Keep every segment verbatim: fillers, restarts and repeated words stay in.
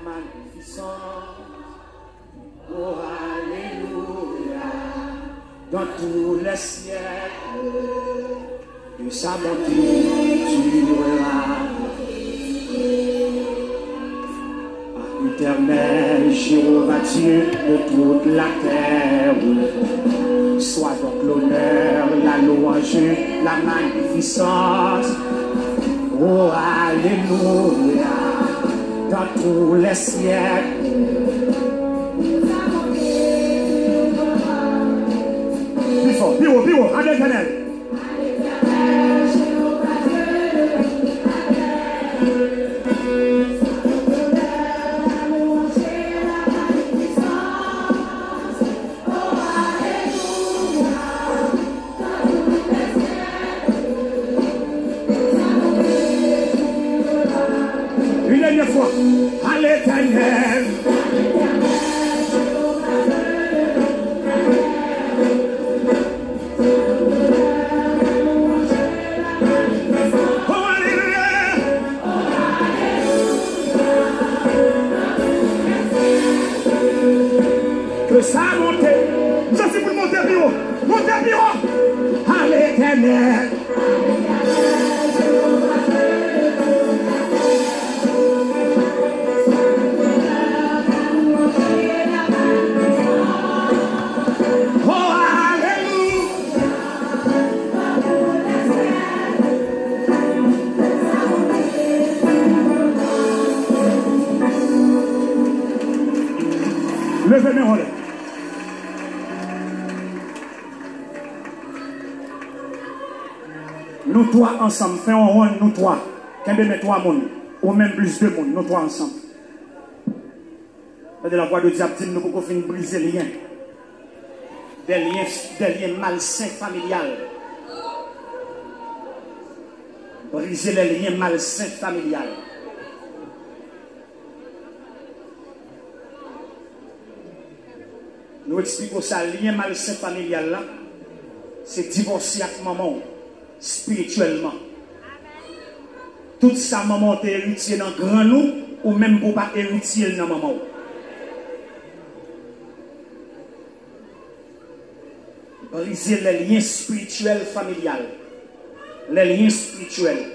Magnificence, oh alléluia, dans tous les siècles, que sa bonté durera. Éternel Jéhovah Dieu de toute la terre, soit donc l'honneur, la louange, la magnificence. Oh, alléluia, dans tous les siècles. Pi fò, pi wo, pi wo, à l'Éternel. Une dernière fois, à l'Éternel. Oh, alléluia. Que ça monte. Sa se pou l monte pi wo. Monte pi wo. À l'Éternel. Oh, alléluia. Leve men w anlè. Nou twa ansanm, fè yon wonn, nou twa. Kenbe men twa moun, ou menm plis de moun, nou twa ansanm. Tande lavwa de Dye ap di m nou poko fin brize lyen. Des liens, des liens malsains familiales. Briser les liens malsains familiales. Nou eksplike w sa, lyen malsen familyal la, se divòse ak manman w espirityèlman. Tout sa manman w te eritye nan grann ou, ou menm pou w pa eritye l nan manman w. Briser les liens spirituels familiales. Les liens spirituels.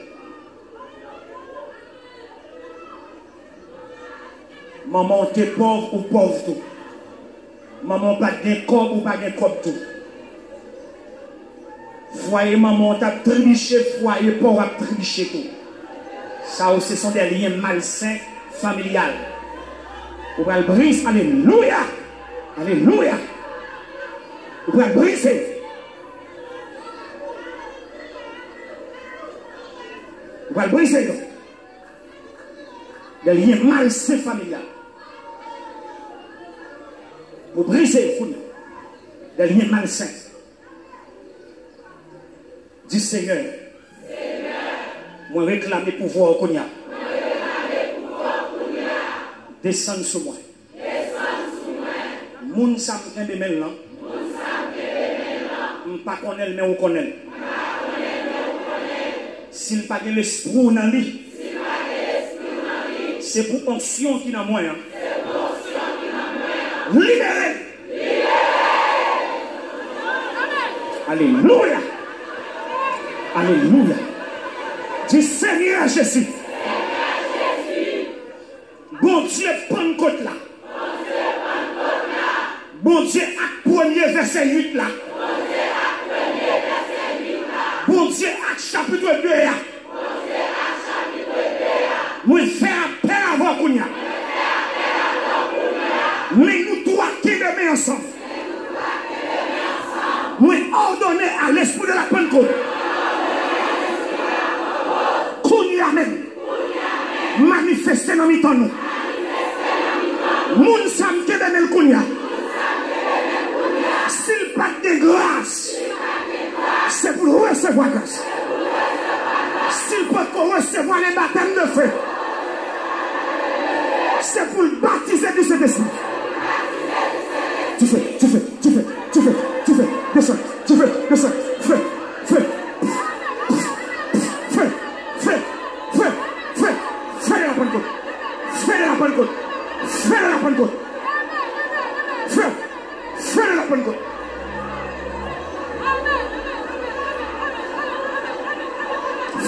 Manman w te pòv, ou pòv tou. Manman w pa t gen kòb, ou pa gen kòb tou. Fwaye manman w t ap tribiche, fwaye pa w ap tribiche tou. Sa yo, ce sont des liens malsains familiales. Ou pral brize, alelouya! Alelouya! Ou pral brize. Ou pral brize yo. Des liens malsains familiales. Ou brize yo kounye a. Des liens malsains. Di, Senyè, mwen reklame pouvwa w kounye a. Desann sou mwen. Moun sa m kenbe men l lan, m pa konnen l, men ou konnen l. Si l pa gen lespri w nan li, se pou onksyon ki nan mwen an libere l. Alelouya! Alelouya! Di, Senyè Jezi, Bondye Pannkot la. Bondye ak premye vèsè uit la. Bondye ak chapit de a. Mwen fè apèl avè w kounye a. Men nou twa kenbe men ansanm. Mwen òdone a l'esprit de la Pentecôte. Kounye a menm. Manifeste nan mitan nou. Moun sa m kenbe men l kounye a. Si l pa t gen gras, se pou l resevwa gras. Si l potko resevwa le baptême de feu, se pou l batize di Sentespri. Dife, dife, dife, dife, dife, desann, dife, desann, fe, fe, fe, fe, fe, fe, fe, fe de la Pentecôte, fe de la Pentecôte. Fè nan la Pannkot. Fè. Fè nan la Pannkot.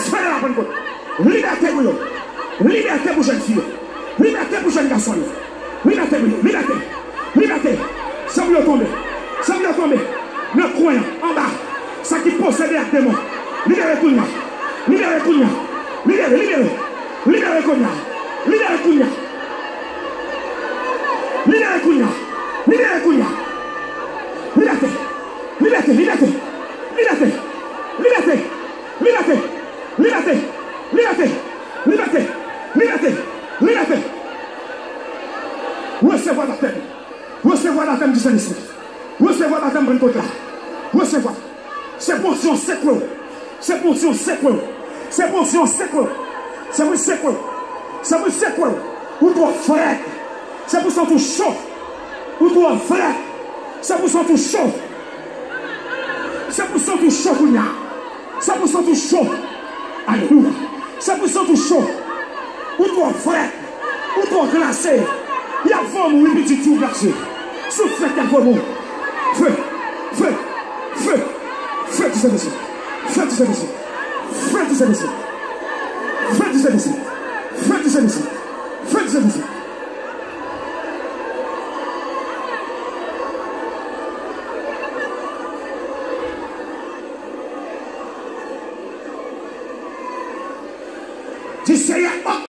Fè nan la Pannkot. Libète pou yo. Libète pou jèn fi yo. Libète pou jèn gason yo. Libète pou yo. Libète. Libète. Zanmi yo tonbe. Zanmi yo tonbe. Nan kwen an, anba. Sa ki posede ak demon. Libere kounye a. Libere kounye a. Libere, libere. Libere kounye a. Libere kounye a. Libere kounye a. Libere kounye a. Libète. Libète, libète. Libète. Libète. Libète. Libète. Libète. Libète. Libète. Libète. Resevwa batèm. Resevwa batèm di Sentespri. Resevwa batèm Pannkot la. Resevwa. Se pou onksyon sekwe w. Se pou onksyon sekwe w. Se pou onksyon sekwe w. Se pou sekwe w. Se pou sekwe w. Ou twò frèt. Se pou santi w cho. Ou twò frèt. Se pou santi w cho. Se pou santi w cho kounye a. Se pou santi w cho. Alelouya. Se pou santi w cho. Ou twò frèt. Ou twò glase. Y ap vomi w wi pitit, si w glase. Si w frèt, y ap vomi w. Fè. Fè. Fè. Fè di Sentespri. Fè di Sentespri. Fè di Sentespri. Fè di Sentespri.